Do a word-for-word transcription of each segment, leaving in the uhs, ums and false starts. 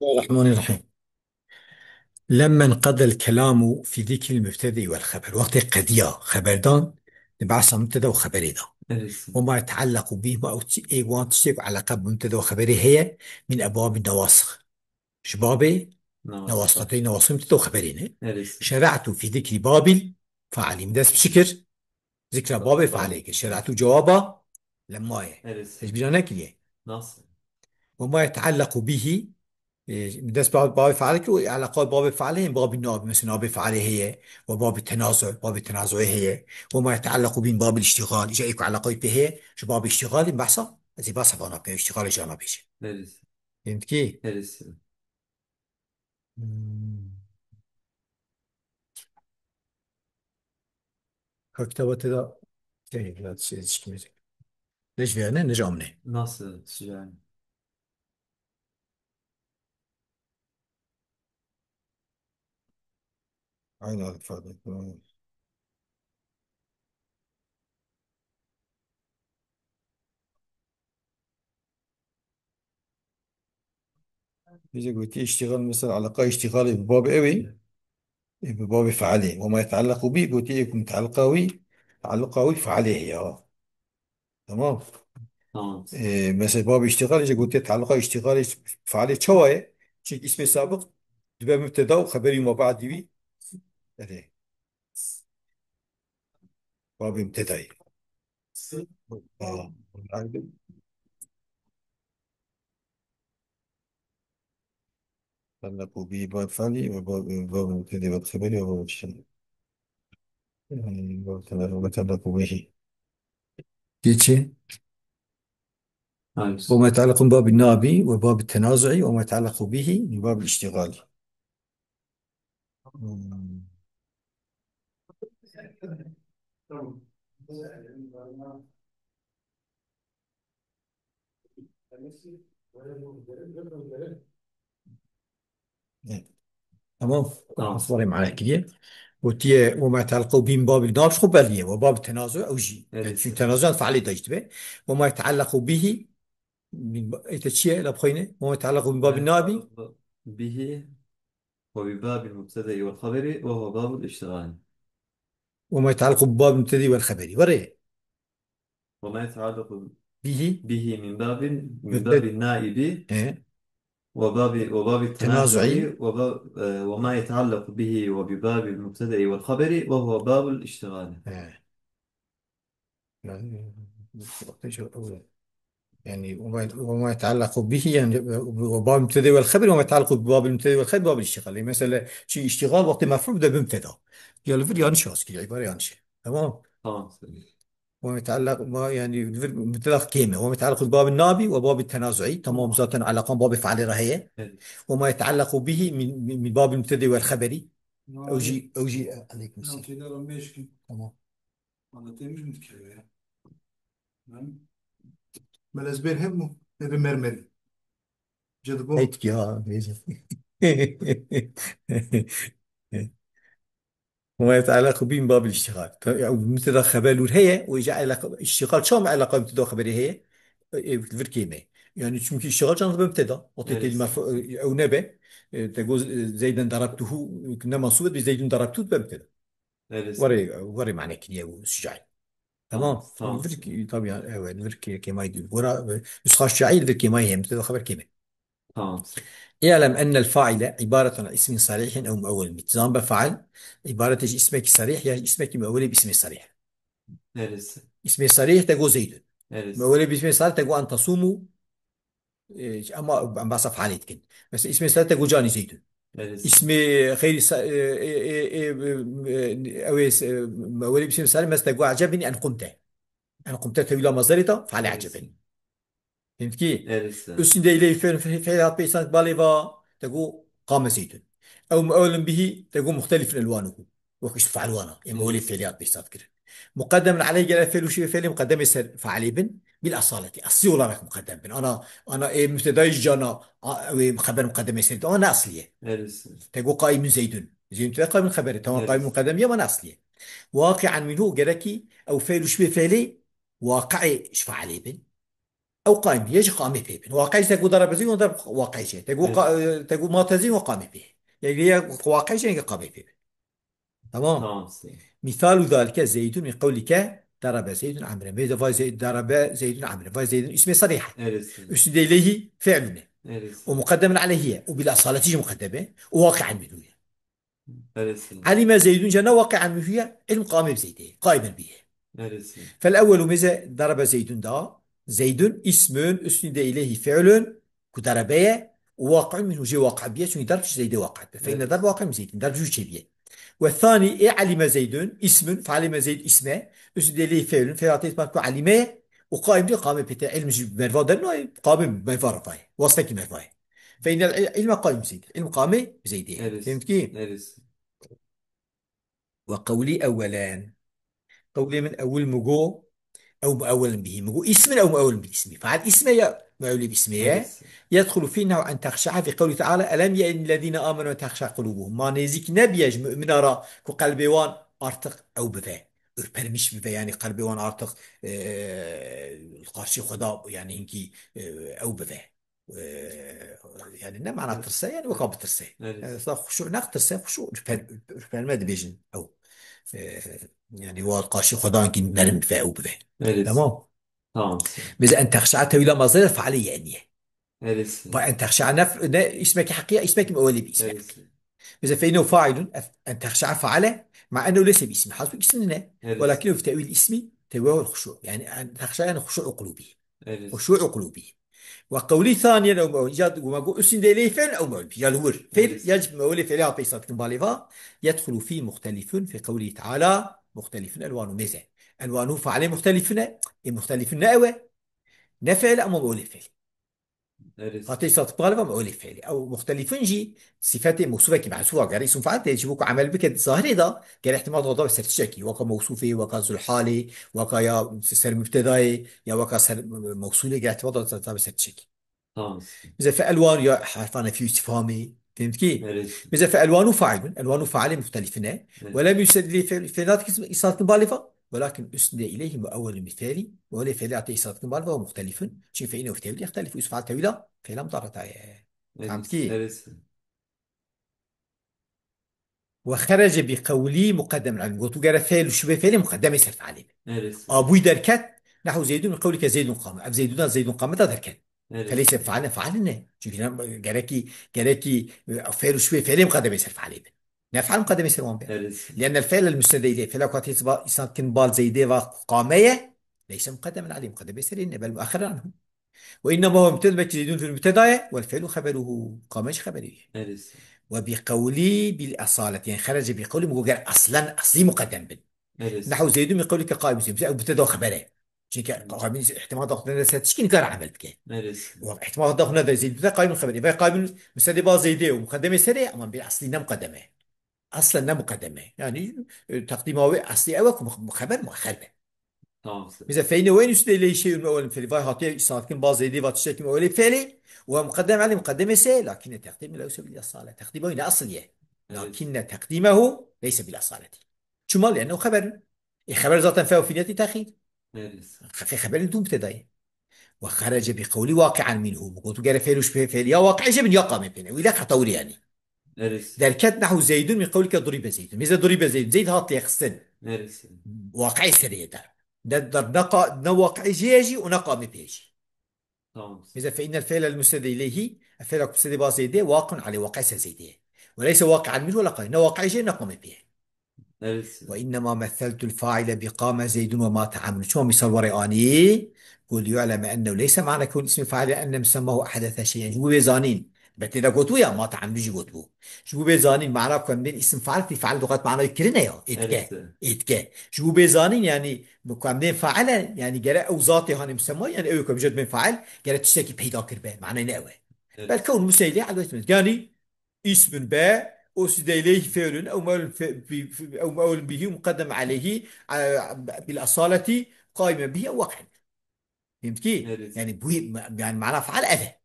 Bismillahirrahmanirrahim. Lemma qedel kelamu fî zikril mübtedei vel xeber. Wextê qediya xeberdan, di behsa mübteda û xeberê de. Evet. Ve ma yeteallaqu bihima, û çi, ê wan tiştê ku eleqa bi mübteda û xeberê heye, min ebwabi nawasix. Ji babê Nawasix. Nawasixatê, nawasixê mübteda û xeberê ne. Evet. Şera'tu fî zikri babil faili. Min dest bi çi kir? Zikra babê failê kir. Şera'tu cewaba lemma ye. Evet. Ez bîra nekiriye. Nasıl? Ve ma yeteallaqu bihi, e, dest ba-, babê failê kir û eleqa babê failê heye, babî nabî, mesela nabê failê heye, ve babî tenazu, babê tenazuê heye, ve ma yeteallaqu bihi min babil iştigal, îca ê ku eleqayê pê heye, ji babê iştigalê behsa, ez ê behsa vana pê iştigalê jana bêjim. Evet. Fehmtî? Evet. Hmm. Ka kitaba te de şey, ya şey, şey, ne ji vê ne, ne ji amne. Nasıl yani? Aynı alfabe. Tamam. Bize gotiye iştigal, mesela, eleqa iştigalê bi babê ew ê, e, bi babê fealê. Ve ma yeteallaqu bî, gotiye ku tealluqa wî, tealluqa wî fealê heye. Tamam. Tamam. E, mesela, babê iştigalê jî gotiye tealluqa iştigalê fealê çawa ye? Çünkü ismê sabiq dibe mübteda û xeberî ma ba'dî wî. Erê. Babê mübtedayê. Aa, تعلق به باب فعلي وباب، باب المبتدأ والخبر وباب الشرط. Yani, باب التعلق، وما يتعلق به. Geçi. Hayır. وما يتعلق بباب النائب وباب التنازع وما يتعلق به من باب الاشتغال. Hmm. Evet. Tamam. Tamam. Aswarê mane kiriye. Gotiye, "Ve ma yeteallaqu bihi min babil nab", xwe beliye. Ve bab tenazu ew jî. Evet. Yani çünkü tenazu fealê de işte be. "Ve ma yeteallaqu bihi min ba-", ete çi ye? La bixwîne. "Ve ma yeteallaqu min babil nabi." Bihi ve bi babil mubtedai vel xeberi ve huve babul iştigali. "Ve ma yeteallaqu bi babil mubtedai vel xeberi." Were. وما يتعلق به. به من باب، من باب النائب. He. وباب، وباب التنازع. تنازع. وباب، آه، وما يتعلق به وبباب المبتدأ والخبر وهو باب الاشتغال. He. Yani, yani, وما، وما يتعلق به, yani, وباب المبتدأ والخبر، وما يتعلق بباب المبتدأ والخبر باب الاشتغال. Yani, mesela, çi iştigal wextê mef'ul de bi mübteda. Ya li vir yanlış yazkir, ibare yanlış. Tamam. Tamam. Ve yeteallak, ma, yani, vir, mutlak kême. Ve yeteallak bi babin nabi ve babin tenazu'i. Tamam, zaten alakan babê fealê re heye. Evet. Ve ma yeteallak bihi min, min, min babin mübtedê vel xeberi. Ew jî, ew jî, aleykum selam. Tamam. Anlatayım mı dikkat ya? Ben Melez bir hem mi? Evi mermeri. Cadı bu. Etki ya, neyse. وما يتعلق به من باب الاشتغال. Ew mübteda xeber lûr heye, û îca eleqa, îştîxal çawa me eleqa mübteda xeberê heye? E, e, vir kême. Yani çünkü îştîxal çawa be mübteda. O te Evet. Têdî mef-, e, ew nebe. E, te go, e, Zeyden darabtuhu, ne mansûb be, Zeydun darabtuhu be mübteda. Evet. Warê, warê mane kiriye û şicayî. Tamam. Tamam. Vir ki, tabii ya, evet, vir ki, kêmayî diyor. Gora, e, nusxa şicayî vir kêmayî hem, mübteda xeber kême. Tamam. اعلم أن الفاعل عبارة عن اسم صريح أو مؤول به. Zan be fail, ibaret ji ismekî sarîh ya ismekî muewwelê bi ismê sarîh. Neresi? İsmê sarîh te go Zeydun. Neresi? Muewwelê bi ismê sarîh te go an tasumu, e, ama em basa failê dikin. Mesela ismê sarîh te go canî Zeydun. Neresi? İsmê xeyrî sa-, e, e, e, e, e, ew ê, e, muewwelê bi ismê sarîh mes te go ecebînî en qumte. En qumte tewîla mazerê de, fealê ecebin. Fehmtî? Erisa. Üstünde ile fiil, fe-, fe'l hat be îsnad balê va, te go qame Zeydun. Ew mu'ewwelun bihi, te go muxtelifun elwanuhu. Wek işte fe'l wana. Em öyle fiiliyat be îsnad kirin. Muqeddemun aleyh gele fiil û şibê fiilê muqeddemê ser fe'lê bin. Bil asaleti. Asli olarak muqeddem bin. Ana, ana, e, mübtedayı cana, a, e, xeber muqeddemê ser, ama ne asliye? Erisa. Te go qaimun Zeydun. Zeydun te qaimun xeberi. Tamam, Evet. Qaimun muqeddem ya, ama ne asliye? Waqi'an minhu, gerekî ew fiil û şibê fiilê waqi'ê ji fe'lê bin. Ew qaîm bî, yê jî qamê pê bin. Waqî jî te ku darebe Zeydun, darebe waqî jî. Te ku Evet. qa-, te ku mate Zeydun, qamê pê. Yê, yê waqî jî, yê qamê pê bin. Tamam. Tamam, sê. Misalu zalike Zeydun min qewlike darebe Zeydun Amre. Mêze vay Zeyd-, darebe Zeydun Amre. Vay Zeydun ismê sarîh. Evet, sê. Üstünde ileyhi fi'lune. Evet. O muqeddemen aleyhiye. O bil asaleti jî muqeddeme. O waqi'en minhu ye. Evet, sê. Alime Zeydun ca ne waqi'en minhu ye. İlm qamê bi Zeydê. Qaimen biye. Evet, sê. Fel ewwelu mêze darebe Zeydun da. Zeydun ismun üstünde ileyhi fi'lun. Ku darebe ye. Û waqi'un minhu jê waqi biye. Çünkü darb ji Zeydê waqi be. Fe inne Evet. darbe waqi'un min Zeydin. Darb jû çêbiye. Ve thani ê alime Zeydun ismun. Fe alime Zeyd isme. Üstünde ileyhi fi'lun. Fe hatê ispat ku alime ye. Û qaim diye qamê pê te. İlm ji merva dernaye. Qamê merva revayê. Wastekî mervayê. Fe innel il-, ilme qaim Zeyd. İlm qamê Zeydê. Evet. Fehmî ki? Evet. Ve qewlî ewwelen. Qewlê min ewil min got, ew muewwelin bihî. Min got, ismin ew muewwelin bil ismi. Faal isme ya muewwel bi ismi ye. Evet. Yedxulu fî nehu en texşe'a fî qewlî teala, elem ye'ni lezîne amenu en texşe'a qulûbuhum. Ma nêzîk nebiye ji mu'mina ra ku qelbê wan artık ew bive. Ürpermiş bive, yani qelbê wan artık, e, li qarşî Xweda, yani hinkî, e, ew bive. E, yani ne mana tirse, yani weka bitirse. Evet. Yani mesela huşu ne tirse, huşu ürper-, ürperme dibêjin ew. E, yani wa qarşî Xwedankî nerim bive, ew bive. Evet. Tamam. Tamam. Mesela en texşa tewîla mazere faale yeniye. Evet. Ba en texşa ne, ne ismeki hakiye, ismeki mi öyle bir ismek. Evet. Mesela fe innehu failun, ef-, en texşa faale, ma ennehu leyse bi ismi. Hasbu ismi ne? Evet. Welakin fi tewil ismi, tewil huşu. Yani en texşa yani huşu qulubi. Evet. Huşû'u qulûbî. Ve qewlî thaniyen ew mewl. Ya wema got, üstünde ileyhi fi'l ew mewl. Ya li wir. Fi'l, Evet. ya ji mewlê fi'lê hate îsat kin balê va. Yedxulu fî muxtelifun fî qewlî teala. Muxtelifun elwanu mêze. Elwanu failê muxtelifun e. E muxtelifun ne ew e. Ne fi'l e ama mewlê fi'lê. Evet. Hate îsat kin balê va mewlê fi'lê. Ew muxtelifun jî sifetê mewsufekî mehsûf a. Gere îsim fail tê ji bo ku emel bike zahirê da. Gere ihtimal da da ser tiştekî. Weka mewsufê, weka zulhalê, weka ya ser mübtedayê, ya weka ser mewsulê gere ihtimal da da ser tiştekî. Tamam. Bize fe elwan ya herfa nefî û istifhamê. Fehmî ki? Evet. Bize fe elwanu failun. Elwanu failê muxtelifin e. Evet. Ve lem yusedli fe, fe natik îsat kin balê va. Welakin üstünde ileyhi muewwelun bi fi'li. Ve öyle fi'li ate îsat kin balê va muxtelifun. Çünkü fe innehu fi tewil yehtelifu. Îsm fail tewila fi'la mudarretaye. Evet. Fehmî ki? Evet. Ve xerece bi qewlî muqeddem alî. Got, tu gere fi'l û şibê fi'lê muqeddemê ser fi'lê bin. Evet. A bûyî derket, nehu Zeydun min qewlike Zeydun qame. Ev Zeyduna Zeydun qame da derket. Evet. Feleyse faile faile ne? Çünkü ne, gerekî, gerekî, e, fi'l û şibê fi'lê muqeddemê ser fi'lê bin. Ne fi'l muqeddemê ser wan be. Evet. Li'ennel fi'lel müsnede ileyh. Fi'la ku hate îsat kin bal Zeydê va qameye. Leyse muqeddemen alî, muqeddemê serê ne, bel muaxxeren anhu. Ve innema huve mübteda, belki Zeydun fil mübteda ye, vel fi'lu xeberuhu. Qame jî xeberî ye. Evet. Ve bi qewlî bil esalet. Yani xerece bi qewlî, min got ger aslen, aslî muqeddem bin. Evet. Nehu Zeydun min qewlike qaimun. Mesela ew mübteda xeber e. Çünkü qaimun ihtimal daxilinde ser tişkî nikare emel bike. Evet. Ve ihtimal daxilinde de Zeydun de qaimun xeber e. Ve qaimun müsnedê ba Zeydê û muqeddemê serê, ama bir aslî ne muqeddeme. Aslen ne muqeddeme. Yani, e, teqdîma wê eslî ew e ku mu-, xeber muaxer be. Tamam, sê. Mesela fe inne ve in üstünde ileyhi şey'un muewwelun bi fi'li. Vay hatiye îsat kin ba Zeydê va tiştekî muewwelê bi fi'lê. Ve muqeddem alî muqeddemê se, lakinne teqdîmu leyse bil esale. Teqdîma wî ne asıl ye. Evet. Lakinne teqdîmehu leyse bil esaleti. Çima? Li'ennehu xeberun. E xeber zaten fe fi niyetî texîr. Evet. Fe xeberin tu mübtedayê. Ve xerece bi qewlî waqi'en minhu. Got, tu gere fi'l û şibê fi'lê ya waqi jê bin ya qamê pê ne. Wî le xetawir yani. Evet. Derket nehu Zeydun min qewlike duribe Zeydun. Mêze duribe Zeydun. Zeyd hat lêxistin. Evet. Waqi serê de. Ne, ne, ne qa-, ne waqi jê jî û ne qamê pê jî. Tamam. Mêze fe innel fi'lel müsnede ileyhi. Ev fi'la ku müsnedê ba Zeydê, waqun alê waqi ser Zeydê. Ve leyse waqi'en minhu ve la qamê. Ne waqi jê ne qamê pê. Evet. Ve innema meseltul faile bi qame Zeydun ve mate Amrun. Çima misal were anî? Ku liyu'leme ennehu leyse ma'na kevn ismi faile enne musemmahu ahdese şey'en. Ji bo bê zanîn. Be tê de gotbû ya, mate Amrun jî gotbû. Ji bo bê zanîn mana ku em bên isim fail, tî fail doqet mana kirine ya. Êtke. Evet. Êtke. Ji bo bê zanîn yani ku em bên fail e, yani gere ew zatê hanê musemma, yani ew ku em jê dibên fail, gere tiştekî peyda kiribe. Manayê ne ew e. Evet. Belke hûn museylê elbet min. Yani ismun be, usnide ileyhi fi'lun, ew me'ulun fi-, fi-, fi-, ew me'ulun bihi, muqeddem aleyhi, e, bil asaleti, qaimen bihi, ew waqi'en. Fehmî ki? Evet. Yani bu, yani mana faal ev e.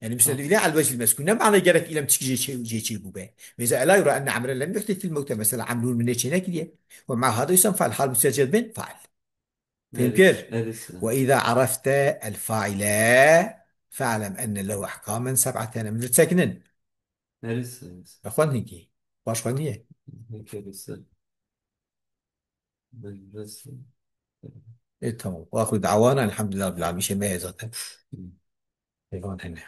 Yani müsnede ile al vecihil mezkur. Ne mana gerek ilem tişkî jê çê, jê çê bûbe. Mesela, ela yura enne Amren lem yuhdis fil mewte. Mesela, Amrûn min çê nekiriye. Ve ma hada yusem faal. Hal müseced bin faal. Fêm kir? Nerîs. وإذا عرفت الفاعل فاعلم أن له أحكاما سبعة. Em li sekinin. Nerîs. Xwend hinkî. Baş xwendiye. Nerîs. Ê, tamam. Wa axir dawana, elhamdülillah rabbil alemin. Îşê me ye zaten. Hı. Heyvan hene.